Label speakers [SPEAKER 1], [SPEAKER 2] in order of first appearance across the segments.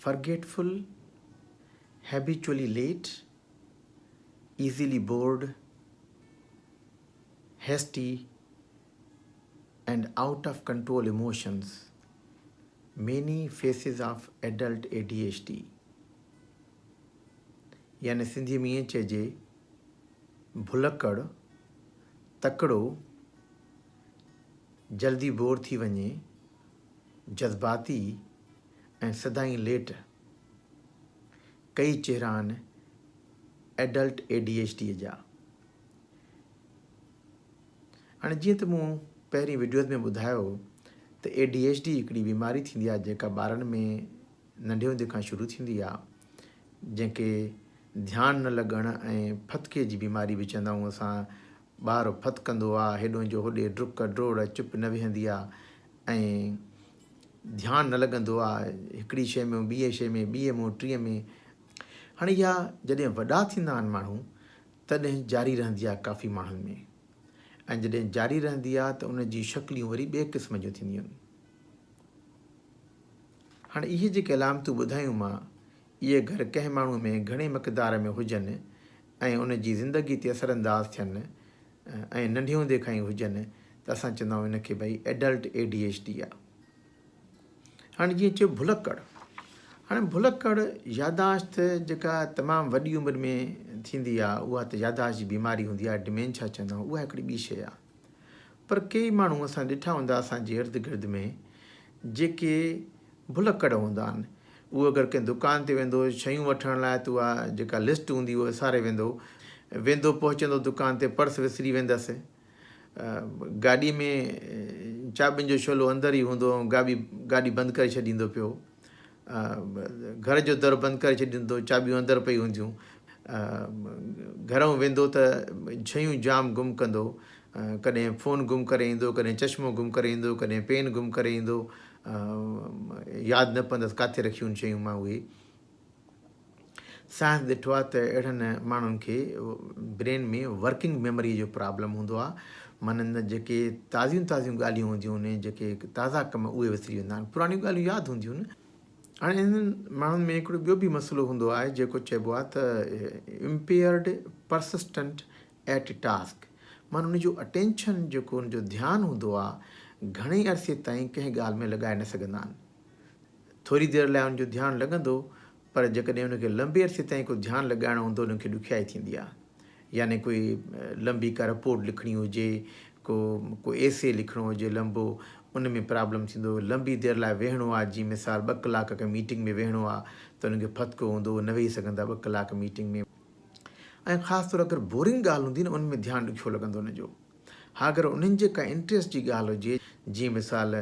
[SPEAKER 1] Forgetful, habitually late, easily bored, hasty and out of control emotions, many faces of adult A D H D يعني سنڌيء ۾ ائين چئجي ڀلڪڙ، تڪڙو، جلدي bore ٿي وڃي، جذباتي ۽ سدائين ليٽ. ڪئي چهرا آهن adult A D H D جا. هاڻي جيئن ته مون پهرين وڊيوز ۾ ٻڌايو ته اي ڊي ايڇ ڊي هڪڙي بيماري ٿيندي آهي جيڪا ٻارن ۾ ننڍي هوندي کان شروع ٿيندي آهي جنهن کي ڌيان نه لڳڻ ۽ ڦٿڪي جي بيماري به چوندا آهيون اسان ٻار ڦٿڪندو آهي هيڏو جو هوڏي ڊڪ ڊوڙ چپ نه ويهندي آهي ۽ ڌيان نه لڳندو آهي هڪڙي شيء ۾ ٻيء شيء ۾ ٻيء مون ٽيء ۾ هاڻي اها جڏهن وڏا ٿيندا آهن ماڻهو تڏهن جاري رهندي آهي ڪافي ماڻهن ۾ ۽ جڏهن جاري رهندي آهي ته ان جي شڪليون وري ٻئي قسم جون ٿينديون آهن. هاڻي اهي جيڪي علامتون ٻڌايون مان اهي اگر ڪنهن ماڻهو ۾ گهڻي مقدار ۾ هجن ۽ ان جي زندگي تي اثر انداز ٿين ۽ ننڍي هوندي کان ئي هجن ته اسان چوندا آهيون ان کي ڀئي ايڊلٽ اي ڊي ايڇ ڊي آهي. هاڻي جيئن چيو ڀلڪڙ هاڻي ڀلڪڙ ياداشت جيڪا تمام وڏي عمر ۾ ٿيندي آهي اها ته ياداشت جي بيماري هوندي آهي ڊمينشا چوندا آهيون اها هڪڙي ٻي شيء آهي پر ڪيئي ماڻهو اسان ڏٺا هوندا اسان جي ارد گرد ۾ جيڪي ڀلڪڙ هوندا آهن اهو اگر ڪنهن دڪان تي ويندو شيون وٺڻ لاء ته اها جيڪا لسٽ هوندي اهو وساري ويندو ويندو پهچندو دڪان تي پرس وسري ويندس گاڏي ۾ چاٻين جو شعلو اندر ئي هوندو ۽ گاٻي گاڏي بند ڪري ڇڏيندو پيو گهر جو در بند ڪري ڇڏيندو چاٻيون اندر پئي هونديون گهرئون ويندو ته شيون جام گم ڪندو ڪڏهن فون گم ڪري ايندو ڪڏهن چشمو گم ڪري ايندو ڪڏهن پين گم ڪري ايندو ياد نه پوندس ڪاٿي رکيون شيون مان اهي سائنس ڏٺو آهي ته اهڙن ماڻهن کي برين ۾ ورڪنگ ميموري جو پرابلم هوندو آهي معنيٰ نه جيڪي تازيون تازيون ڳالهيون هونديون آهن جيڪي تازا ڪم اهي وسري ويندا آهن پراڻيون ڳالهيون ياد هونديون آهن. هاڻي انهن ماڻهن ۾ هڪڙو ٻيو به مسئلو هوندو آهي جيڪو چئبو آهي ته امپيئرڊ پرسسٽنٽ ايٽ ٽاسڪ معنيٰ ان جو اٽينشن جيڪو ان جو ڌيان هوندو آهي گهڻي عرصي تائين ڪنهن ڳالهه ۾ لڳائي نه سگهندا آهن ٿوري دير لاء ان جو ڌيان لڳندو پر جيڪڏهن ان کي لنبي عرصي تائين ڪو ڌيان لڳائڻو هوندو ان کي ڏکيائي ٿيندي آهي يعني ڪوئي لنبي ڪا رپورٽ لکڻي هجي ڪو ڪو ايسي لکڻو هجي لنبو ان ۾ پرابلم ٿيندو لنبي دير لاء ويهڻو آهي جيئن مثال ٻه ڪلاڪ ڪنهن ميٽنگ ۾ ويهڻو آهي ته ان کي ڦٿڪو هوندو اهو نه ويهي سگهندا ٻه ڪلاڪ ميٽنگ ۾ ۽ خاص طور اگر بورنگ ڳالهه هوندي نه ان ۾ ڌيان ڏکيو لڳندو ان جو ها اگر انهن جي ڪا انٽريسٽ جي ڳالهه هجي جيئن مثال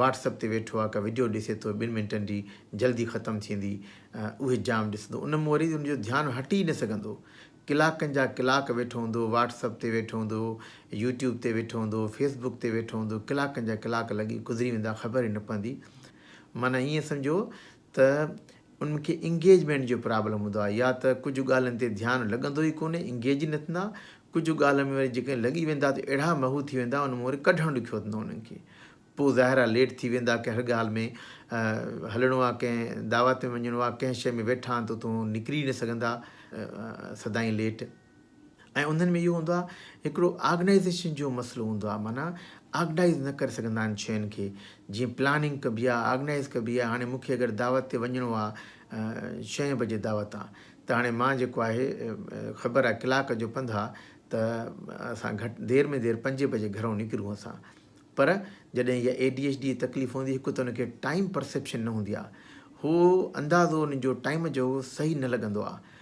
[SPEAKER 1] واٽس اپ تي ويٺو آهي ڪا وڊيو ڏسي ٿو ٻن منٽن جي جلدي ختم ٿيندي اهي جام ڏسندو ان مان وري ان جو ڌيان هٽي ئي نه سگهندو ڪلاڪن جا ڪلاڪ ويٺو هوندو واٽس اپ تي ويٺو هوندو يوٽيوب تي ويٺو هوندو فيس بڪ تي ويٺو هوندو ڪلاڪن جا ڪلاڪ لڳي گذري ويندا خبر ئي نه پوندي معنيٰ ائين سمجهو ته انهن کي انگيجمينٽ جو پرابلم هوندو آهي يا ته ڪجهه ڳالهين تي ڌيان لڳندو ئي ڪونهي انگيج ئي نه ٿيندا ڪجهه ڳالهين ۾ وري جيڪڏهن لڳي ويندا ته اهڙا محو ٿي ويندا ان مان وري ڪڍڻ ڏکيو ٿيندو انهن کي پوء ظاهر آهي ليٽ ٿي ويندا ڪنهن هر ڳالهه ۾ هلڻو آهي ڪنهن دعوت ۾ وڃڻو آهي ڪنهن شيء ۾ ويٺا آهن ته اتون نڪري نه سگهندا سدائين ليٽ ۽ انهن ۾ اهو هوندو آهي هڪڙو آرگنائيزيشن جو مسئلو هوندو آهي معنيٰ آرگنائيز نه ڪري سگهندا آهن شين کي جيئن پلاننگ ڪبي آهي آرگنائيز ڪبي آهي هاڻي مونکي اگر دعوت تي وڃڻو آهي ڇهين بجي دعوت آهي ته هاڻي مان جيڪو آهي خبر آهي ڪلاڪ جو پنڌ آهي ته اسان گهٽ دير ۾ دير پنجين بجي گهرئون نڪرون اسان پر جڏهن اها اي ڊي ايڇ ڊي جي تڪليف هوندي هڪ ته ان کي ٽائيم پرسيپشن نه هوندي آهي هو اندازو ان جو ٽائيم جو صحيح نه لڳندو آهي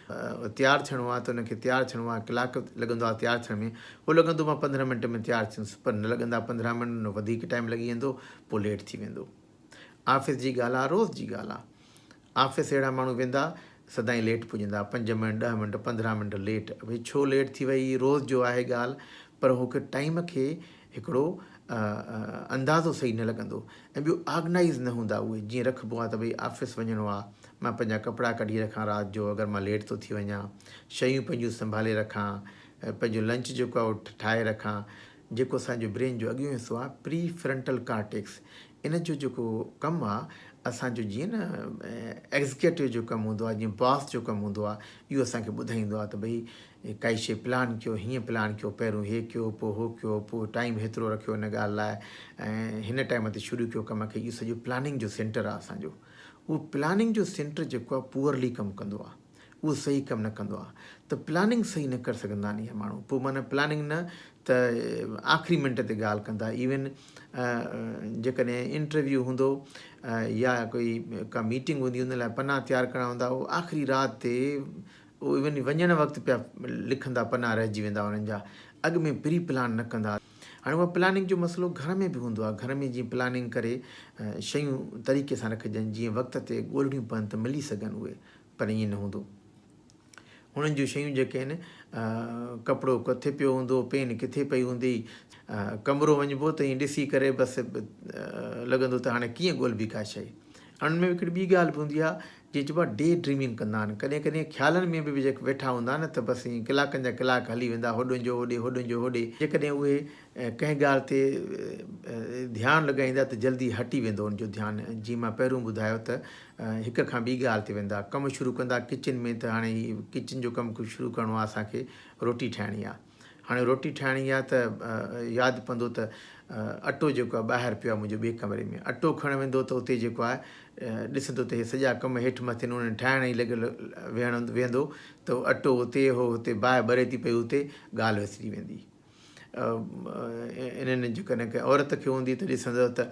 [SPEAKER 1] تيار ٿيڻو آهي ته ان کي تيار ٿيڻو آهي ڪلاڪ لڳندو آهي تيار ٿيڻ ۾ هو لڳندو مان 15 منٽ ۾ تيار ٿيندس پر نه لڳندا 15 منٽ ان وڌيڪ ٽائيم لڳي ويندو پوء ليٽ ٿي ويندو آفيس جي ڳالهه آهي روز جي ڳالهه آهي آفيس اهڙا ماڻهو ويندا سدائين ليٽ پڄندا پنج منٽ ڏهه منٽ 15 منٽ ليٽ ڀئي ڇو ليٽ ٿي وئي روز جو آهي ڳالهه پر هو کي ٽائيم کي هڪڙو اندازو صحيح نه لڳندو ۽ ٻيو آرگنائيز نه هوندا اهي جيئن رکبو آهي ته ڀئي آفيس وڃڻو آهي مان پنهنجا ڪپڙا ڪڍي رکان رات جو اگر مان ليٽ ٿو ٿي وڃان شيون پنهنجون سنڀالي رکان پنهنجو لنچ جيڪو آهي اهو ٺاهي رکان جيڪو اسان جو برين جو اڳيون حصو آهي پري فرنٽل ڪارٽيڪس ان جو جيڪو ڪم آهي اسان جو جيئن نه ايگزيڪيٽو جو ڪم هوندو آهي جيئن باس جو ڪم هوندو آهي اهو اسان کي ٻڌائيندو آهي ته ڀئي ڪائي شي پلان ڪيو هيئن پلان ڪيو پهريون هي ڪيو پوء هو ڪيو پوء ٽائيم هيترو رکيو ان ڳالهه لاء ۽ هن ٽائيم تي شروع ڪيو ڪم کي اهو سڄو پلاننگ جو سينٽر آهي اسان جو اهو پلاننگ جو سينٽر جيڪو آهي پوئرلي ڪم ڪندو آهي اهو صحيح ڪم نه ڪندو آهي ته پلاننگ صحيح نه ڪري سگهندا آهن اهي ماڻهو پوء معنيٰ پلاننگ نه ته آخري منٽ تي ڳالهه ڪندا ايون جيڪڏهن انٽرويو هوندو يا ڪوئي ڪا ميٽنگ هوندي ان لاء پنا تيار ڪرڻا هوندا اهو آخري رات تي اهو ايون وڃڻ وقت پيا لکندا پنا رهجي ويندا انهن جا اڳ ۾ پري پلان نه ڪندا هاڻي اها پلاننگ جو مسئلو گهر ۾ به هوندو آهي گهر ۾ جيئن پلاننگ ڪري شيون طريقي سان رکجن جيئن وقت تي ڳولڻيون پون ته ملي سگهن اهي پر ائين نه هوندو. هنن جون شيون جيڪي آهن، ڪپڙو ڪٿي پيو هوندو، پين ڪٿي پئي هوندي، ڪمرو وڃبو ته ائين ڏسي ڪري بس لڳندو ته هاڻي ڪيئن ڳولبي ڪا شيء. انهن ۾ هڪڙي ٻي ڳالهه به هوندي آهي، جيئن چئبو آهي ڊي ڊريمنگ ڪندا آهن. ڪڏهن ڪڏهن خيالن ۾ به جيڪي ويٺا هوندا نه ته بس ائين ڪلاڪن جا ڪلاڪ هلي ويندا هوڏهن جو هوڏي هوڏهن جو هوڏي. جيڪڏهن اهي ڪنهن ڳالهه تي ڌيان لڳائيندا ته جلدي هٽي ويندو ان جو ڌيان. جيئن مان پهريون ٻڌايو ته هڪ کان ٻي ڳالهه تي ويندا. ڪم شروع ڪندا ڪچن ۾ ته هاڻي هي ڪچن جو ڪم شروع ڪرڻو آهي اسان کي روٽي ٺاهڻي آهي. هاڻي روٽي ٺاهڻي آهي ته ياد پوندو ته اٽو جيڪو آهي ٻاهر پيو آهي منهنجو ٻئي ڪمري ۾. اٽو کڻڻ ويندو ته اتي جيڪو آهي ڏسندو ته هي سڄا ڪم هيٺ مٿي آهن انهن ٺاهڻ ئي لڳل ويهڻ ويهندو ته اٽو اتي هو هتي باهه ٻري ٿي پئي اتي ڳالهه وسري ويندي. انهن جيڪڏهن ڪنهن عورت کي هوندي ته ڏسندو ته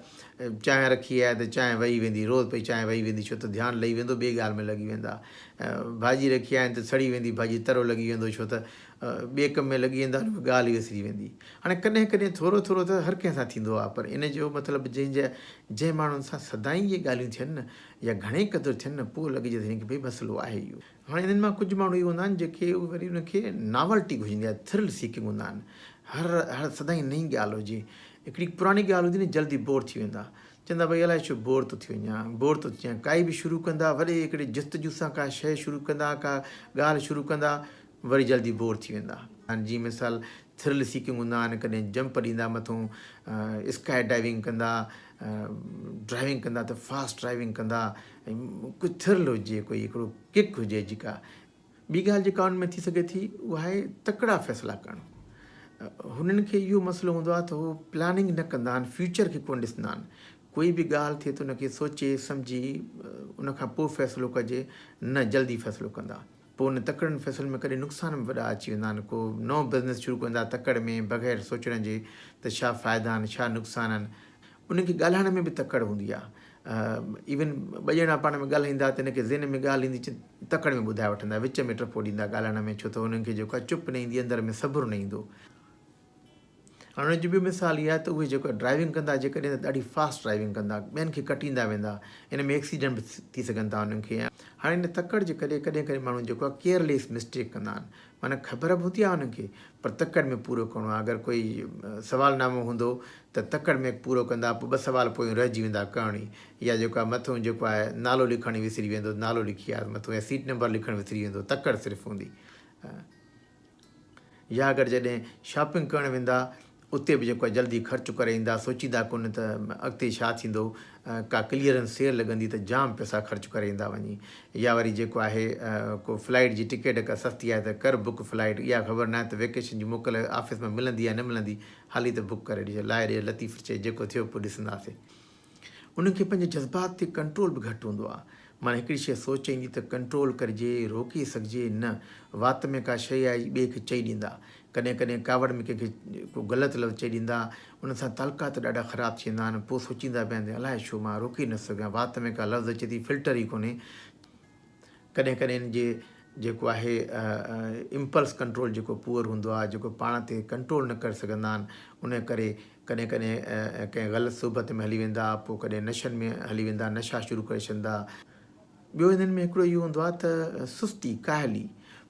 [SPEAKER 1] چانهه رکي آهي ته چانهه وهي ويندي روز پئي چانهه وهي ويندي ڇو ته ڌيان لهي ويندو ٻي ڳالهه ۾ لڳي ويندا ڀاڄي رکي آهي ته سڙي ويندي ڀاڄي ترو لڳي ويندو ڇو ته ٻئي ڪم ۾ لڳي ويندا ان ڳالهه ئي وسري ويندي هاڻي ڪڏهن ڪڏهن ٿورو ٿورو ته هر ڪنهن سان ٿيندو آهي پر ان جو مطلب جنهن جا جنهن ماڻهن سان سدائين اهي ڳالهيون ٿين نه يا گهڻي قدر ٿين نه پوء لڳجي ٿو ڪي ڀئي مسئلو آهي اهو هاڻي انهن مان ڪجهه ماڻهو اهي هوندا آهن جيڪي وري ان کي ناولٽي گهرجندي آهي ٿرل سيڪنگ هوندا آهن هر هر سدائين نئين ڳالهه هجي هڪڙي پراڻي ڳالهه هوندي نه جلدي بور ٿي ويندا چوندا ڀئي الائي ڇو بور ٿو ٿي وڃان بور ٿو ٿي وڃان ڪائي به شروع ڪندا وڏي هڪڙي جستجو سان ڪا شيء شروع ڪندا ڪا ڳالهه شروع ڪندا وري جلدي بور ٿي ويندا جيئن مثال ٿرل سيڪنگ هوندا آهن ڪڏهن جمپ ڏيندا مٿون اسڪائي ڊائيونگ ڪندا ڊرائيونگ ڪندا ته فاسٽ ڊرائيونگ ڪندا ۽ ڪجهه ٿرل هجي ڪوئي هڪڙو ڪڪ هجي جيڪا ٻي ڳالهه جيڪا ان ۾ ٿي سگهي ٿي اها آهي تڪڙا فيصلا ڪرڻ هنن کي اهو مسئلو هوندو آهي ته هو پلاننگ نه ڪندا آهن فيوچر کي ڪونه ڏسندا آهن ڪوئي به ڳالهه ٿئي ته ان کي سوچي سمجهي ان کان پوء فيصلو ڪجي نه جلدي فيصلو ڪندا پوء ان تڪڙن فيصلن ۾ ڪڏهن نقصان به وڏا اچي ويندا آهن ڪو نئون بزنس شروع ڪندا تڪڙ ۾ بغير سوچڻ جي ته ڇا فائدا آهن ڇا نقصان آهن انهن کي ڳالهائڻ ۾ به تڪڙ هوندي آهي. ايون ٻه ڄڻا پاڻ ۾ ڳالهائيندا ته هن کي ذهن ۾ ڳالهه ايندي تڪڙ ۾ ٻڌائي وٺندا، وچ ۾ ٽپو ڏيندا ڳالهائڻ ۾ ڇو ته انهن کي جيڪو آهي چپ نه ايندي اندر ۾ صبر نه ايندو. هاڻي ان جو ٻيو مثال اهو آهي ته اهي جيڪو ڊرائيونگ ڪندا جيڪڏهن ته ڏاڍي فاسٽ ڊرائيونگ ڪندا ٻين کي ڪٽيندا ويندا ان ۾ ايڪسيڊنٽ به ٿي سگهن ٿا انهن کي. هاڻي ان تڪڙ جي ڪري ڪڏهن ڪڏهن ماڻهو جيڪو آهي ڪيئرليس مسٽيڪ ڪندا آهن معنيٰ خبر به هوندي آهي انهن کي پر تڪڙ ۾ پورو ڪرڻو آهي اگر ڪوئي سوال نامو هوندو ته تڪڙ ۾ پورو ڪندا پوء ٻه سوال پويون رهجي ويندا ڪرڻ ئي يا جيڪو آهي مٿئون جيڪو آهي نالو لکڻ ئي وسري ويندو نالو لکي آيس مٿئون يا سيٽ نمبر لکڻ وسري ويندو تڪڙ صرف هوندي يا اگر جڏهن شاپنگ ڪرڻ ويندا اتي به جيڪو آهي جلدي خرچ ڪري ايندا سوچيندا ڪونه ته اڳتي ڇا ٿيندو ڪا ڪليئرنس سيل لڳندي ته جام پئسا خرچ ڪري ايندا وڃي يا وري جيڪو آهي ڪو فلائيٽ جي ٽڪيٽ ڪا سستي آهي ته ڪر بڪ فلائيٽ اها خبر ناهي ته ويڪيشن جي موڪل آفيس مان ملندي يا نه ملندي هالي ته بڪ ڪري ڏي لاء ڏي لطيف چئي جيڪو ٿيو پوء ڏسنداسين. انهن کي پنهنجي جذبات تي ڪنٽرول به گهٽ هوندو آهي. معنيٰ هڪڙي شيء سوچ ايندي ته ڪنٽرول ڪرجي، روڪي سگهجي، نه وات ۾ ڪا شيء آئي ٻئي کي چئي ڏيندا. ڪڏهن ڪڏهن ڪاوڙ ۾ ڪنهن کي ڪو غلط لفظ چئي ڏيندا. ان سان تعلقات ڏاڍا خراب ٿي ويندا آهن. پوء سوچيندا به آهن ته الائي ڇو مان روڪي نه سگهيان. وات ۾ ڪا لفظ اچي ٿي فلٽر ئي ڪونهي. ڪڏهن ڪڏهن ان جي جيڪو آهي امپلس ڪنٽرول جيڪو پوئر هوندو آهي جيڪو پاڻ تي ڪنٽرول نه ڪري سگهندا آهن ان ڪري ڪڏهن ڪڏهن ڪنهن غلط صحبت ۾ هلي ويندا پوء ڪڏهن نشن ۾ هلي ويندا نشا شروع ڪري ڇڏندا. ٻيو انهن ۾ هڪڙو اهو هوندو آهي ته سستي ڪاهلي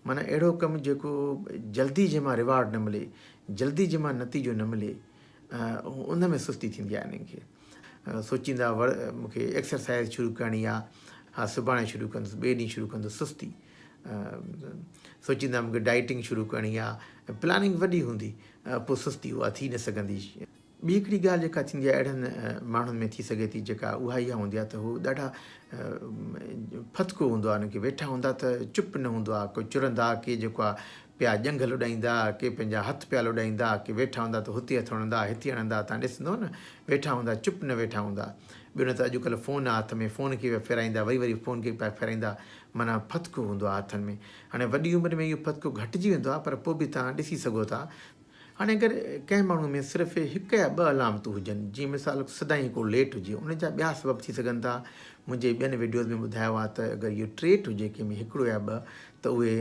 [SPEAKER 1] معنيٰ اهڙو ڪم جيڪو جلدي جنهن مان ريوارڊ نه ملي جلدي جنهن مان نتيجو نه ملي ان ۾ سستي ٿيندي آهي انهن کي. سوچيندا ور مون کي ايڪسرسائز شروع ڪرڻي آ ها سڀاڻي شروع ڪندس ٻئي ڏينهن شروع ڪندس سستي سوچيندا مون کي ڊائٽنگ شروع ڪرڻي آ پلاننگ وڏي هوندي پوء سستي اها ٿي نه سگهندي. ٻي هڪڙي ڳالهه جيڪا ٿيندي آهي اهڙن ماڻهن ۾ ٿي سگهي ٿي جيڪا اها اها هوندي آهي ته هو ڏاڍا ڦٿڪو هوندو آهي انهن کي ويٺا هوندا ته چپ نه هوندو آهي ڪو چرندا ڪي جيڪو آهي پيا ڄنگهه لڏائيندا ڪي پنهنجا هٿ پيا لڏائيندا ڪي ويٺا هوندا ته هتي هٿ هڻندا هتي هڻندا تان ڏسندو نه ويٺا هوندا چپ نه ويٺا هوندا ٻيو نه ته اڄڪلهه فون آهي هٿ ۾ فون کي پيا ڦيرائيندا وري وري فون کي پيا ڦيرائيندا معنيٰ ڦٿڪو هوندو آهي هٿن ۾ هاڻي وڏي عمر ۾ اهو ڦٿڪو گهٽجي ويندو آهي پر پوء به تان ڏسي سگهو ٿا هاڻي اگر ڪنهن ماڻهو ۾ صرف هڪ يا ٻه علامتون هجن، جيئن مثال سدائين هڪڙو ليٽ هجي، ان جا ٻيا سبب ٿي سگهن ٿا. منهنجي ٻين وڊيوز ۾ ٻڌايو آهي ته اگر اهو ٽريٽ هجي ڪنهن ۾ هڪڙو يا ٻه ته اهي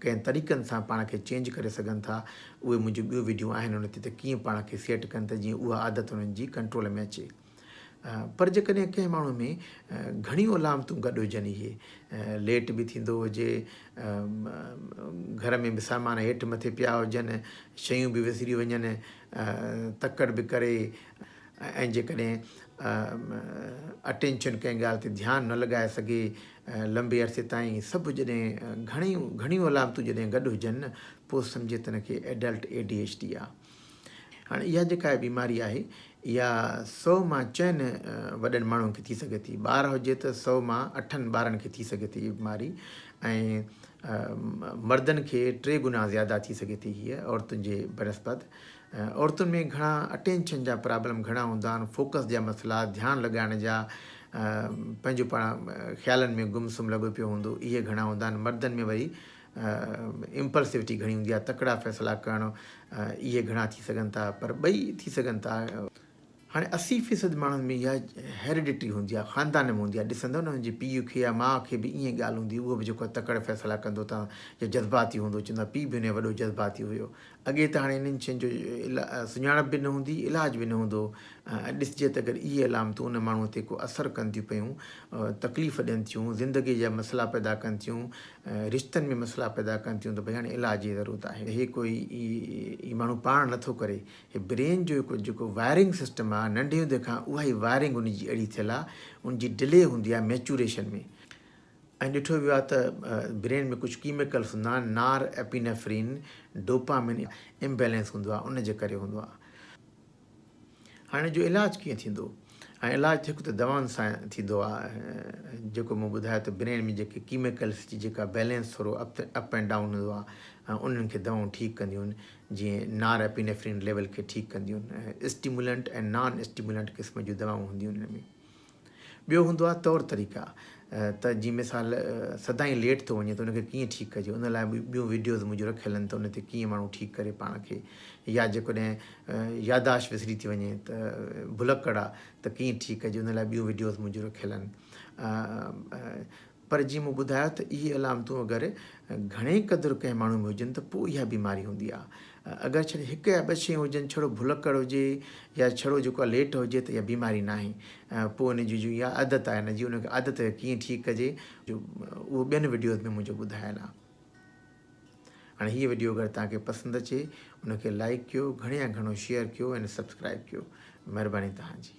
[SPEAKER 1] ڪنهن طريقن سان پاڻ کي چينج ڪري سگهن ٿا. اهي منهنجون ٻيون وڊيو آهن ان تي ته ڪيئن پاڻ کي سيٽ ڪن ته جيئن اها عادت انهن جي ڪنٽرول ۾ اچي. پر جيڪڏهن ڪنهن ماڻهو ۾ گهڻيون علامتون گڏ هجن اهي ليٽ به ٿيندو هجي گهر ۾ به سامان هيٺ مٿي پيا هجن شيون به وسري وڃن تڪڙ به ڪري ۽ جيڪڏهن اٽينشن ڪنهن ڳالهه تي ڌيان نه لڳائي سگهي لمبي عرصي تائين سڀ جڏهن گهڻيون گهڻيون علامتون جڏهن گڏ هجن پوء سمجهي ته هن کي adult A D H D آهي. هاڻي اها جيڪا بيماري آهي اها سو مان چئن وڏن ماڻهن کي ٿي سگهي ٿي ٻار هجي ته سو مان اٺن ٻارن کي ٿي سگهي ٿي هي بيماري ۽ مردن کي ٽي گنا زياده ٿي سگهي ٿي هيء عورتن جي بنسبت عورتن ۾ گهڻا اٽينشن جا پرابلم گهڻا هوندا آهن فوڪس جا مسئلا ڌيان لڳائڻ جا پنهنجو پاڻ خيالن ۾ گم سم لڳو پيو هوندو اهي گهڻا هوندا آهن مردن ۾ وري امپلسوٽي گهڻي هوندي آهي، تڪڙا فيصلا ڪرڻ اهي گهڻا ٿي سگهن ٿا پر ٻئي ٿي سگهن ٿا. هاڻي 80% ماڻهن ۾ اها هيريڊيٽري هوندي آهي، خاندان ۾ هوندي آهي، ڏسندو نه انهن جي پيء کي يا ماء کي به ائين ڳالهه هوندي اهو به جيڪو آهي تڪڙ فيصلا ڪندو ته يا جذباتي هوندو چوندو آهي پيء به هن جو وڏو جذباتي هيو. اڳي ته هاڻي انهن شين جو سڃاڻپ به نه هوندي علاج به نه هوندو هو ۽ ڏسجي ته اگر اهي علامتون ان ماڻهوء تي ڪو اثر ڪن ٿيون پيون، تڪليف ڏين ٿيون، زندگيء جا مسئلا پيدا ڪن ٿيون، رشتن ۾ مسئلا پيدا ڪن ٿيون ته ڀئي هاڻي علاج جي ضرورت آهي. هي ڪوئي هي ماڻهو پاڻ نه ٿو ڪري، هي برين جو هڪ جيڪو وائرنگ سسٽم آهي ننڍي هوندي کان اها ئي وائرنگ ان جي اهڙي ٿيل آهي، ان جي ڊلي هوندي آهي ميچوريشن ۾. ۽ ڏٺو ويو آهي ته برين ۾ ڪجهه ڪيميڪلس هوندا آهن نار ايپينيفرين، ڊوپامين امبيلنس هوندو آهي ان جي ڪري هوندو آهي. هاڻي جو علاج ڪيئن ٿيندو؟ هاڻي علاج ته هڪ ته دوائن سان ٿيندو آهي جيڪو مون ٻڌايو ته برين ۾ جيڪي ڪيميڪلس جي جيڪا بيلنس ٿورو اپ اپ ۽ ڊائون هوندو آهي انهن کي دوائون ٺيڪ ڪنديون آهن جيئن نار ايپينيفرين ليول کي ٺيڪ ڪنديون آهن اسٽيمولنٽ ۽ نان اسٽيمولنٽ قسم جون دوائون هونديون آهن ان ۾ ٻيو هوندو آهي طور طريقا ته جي مثال سدائين ليٽ ٿو وڃي ته ان کي ڪيئن ٺيڪ ڪجي ان لاء به ٻيون وڊيوز منهنجون رکيل آهن ته ان تي ڪيئن ماڻهو ٺيڪ ڪري پاڻ کي يا جيڪڏهن ياداشت وسري ٿي وڃي ته ڀلڪڙ آ ته ڪيئن ٺيڪ ڪجي ان لاء ٻيون وڊيوز منهنجون رکيل آهن پر جيئن مون ٻڌايو ته اهي علامتون اگر گهڻي قدر ڪنهن ماڻهو ۾ هجن ته پوء اها بيماري هوندي آهي. اگر ڇڙي هڪ يا ٻه شيون هجن ڇڙو ڀلڪڙ هجي يا ڇڙو جيڪو آهي ليٽ هجي ته اها بيماري ناهي. پوء ان جي جو اها عادت آهي ان جي ان کي عادت کي ڪيئن ٺيڪ ڪجي جو اهو ٻين وڊيوز ۾ منهنجو ٻڌايل آهي. هاڻي هيء وڊيو اگر توهان کي پسند اچي ان کي لائيڪ ڪيو گهڻي يا گهڻو شيئر ڪيو ۽ سبسڪرائيب ڪيو. مهرباني توهان جي.